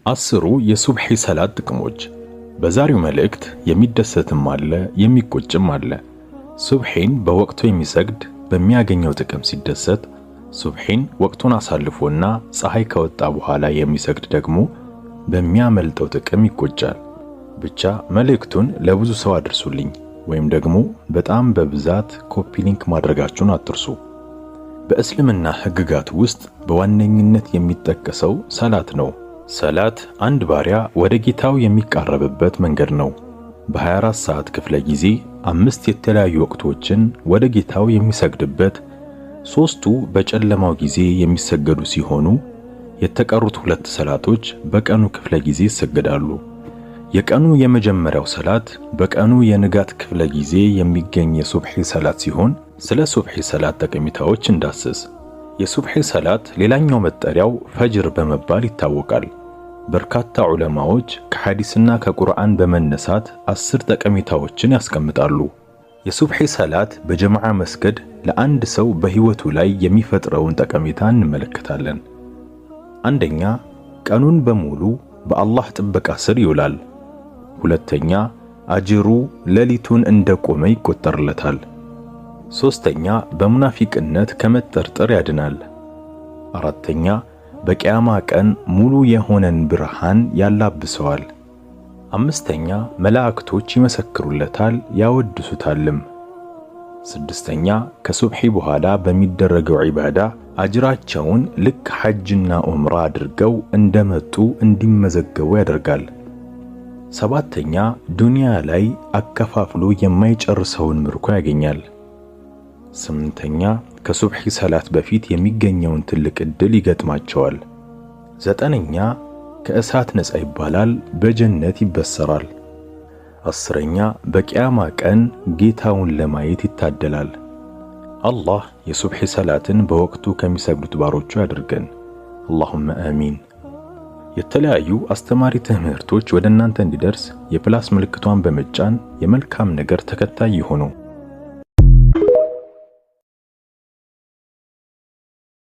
10ሩ የሱብሒ ሰላት ጥቅሞች። በዛሬው መልእክት የሚደሰትም አለ፣ የሚቆጭም አለ። ሱብሒን በወቅቱ የሚሰግድ በሚያገኘው ጥቅም ሲደሰት፣ ሱብሒን ወቅቱን አሳልፎና ፀሐይ ከወጣ በኋላ የሚሰግድ ደግሞ በሚያመልጠው ጥቅም ይቆጫል። ብቻ መልእክቱን ለብዙ ሰው አድርሱልኝ ወይም ደግሞ በጣም በብዛት copy link ማድረጋችሁን አትርሱ። በእስልምና ሕግጋት ውስጥ በዋነኝነት የሚጠቀሰው ሰላት ነው። ሰላት አንድ ባሪያ ወደ ጌታው የሚቃረብበት መንገድ ነው። በ24 ሰዓት ክፍለ ጊዜ አምስት የተለያዩ ወቅቶችን ወደ ጌታው የሚሰግድበት፣ ሶስቱ በጨለማው ጊዜ የሚሰገዱ ሲሆኑ የተቀሩት ሁለት ሰላቶች በቀኑ ክፍለ ጊዜ ይሰገዳሉ። የቀኑ የመጀመሪያው ሰላት በቀኑ የንጋት ክፍለ ጊዜ የሚገኝ የሱብሒ ሰላት ሲሆን፣ ስለ ሱብሒ ሰላት ጠቀሜታዎች እንዳስስ። የሱብሒ ሰላት ሌላኛው መጠሪያው ፈጅር በመባል ይታወቃል። በርካታ ዑለማዎች ከሐዲስና ከቁርአን በመነሳት 10 ጠቀሜታዎችን ያስቀምጣሉ። የሱብሒ ሰላት በጀማዓ መስገድ ለአንድ ሰው በሕይወቱ ላይ የሚፈጥረውን ጠቀሜታ እንመለከታለን። አንደኛ፣ ቀኑን በሙሉ በአላህ ጥበቃ ስር ይውላል። ሁለተኛ፣ አጅሩ ሌሊቱን እንደቆመ ይቆጠርለታል። ሶስተኛ፣ በሙናፊቅነት ከመጠርጠር ያድናል። አራተኛ፣ በቂያማ ቀን ሙሉ የሆነን ብርሃን ያላብሰዋል። አምስተኛ፣ መላእክቶች ይመሰክሩለታል ያወድሱታልም። ስድስተኛ፣ ከሱብሒ በኋላ በሚደረገው ዒባዳ አጅራቸውን ልክ ሐጅና ዑምራ አድርገው እንደመጡ እንዲመዘገቡ ያደርጋል። ሰባተኛ፣ ዱንያ ላይ አከፋፍሎ የማይጨርሰውን ምርኮ ያገኛል። ስምንተኛ፣ ከሱብሒ ሰላት በፊት የሚገኘውን ትልቅ ዕድል ይገጥማቸዋል። ዘጠነኛ፣ ከእሳት ነፃ ይባላል፣ በጀነት ይበሰራል። 10ኛ፣ በቂያማ ቀን ጌታውን ለማየት ይታደላል። አላህ የሱብሒ ሰላትን በወቅቱ ከሚሰግዱት ባሮቹ ያድርገን። اللهم آمين። የተለያዩ አስተማሪ ትምህርቶች ወደ እናንተ እንዲደርስ የ plus ምልክቷን በመጫን የመልካም ነገር ተከታይ ይሁኑ።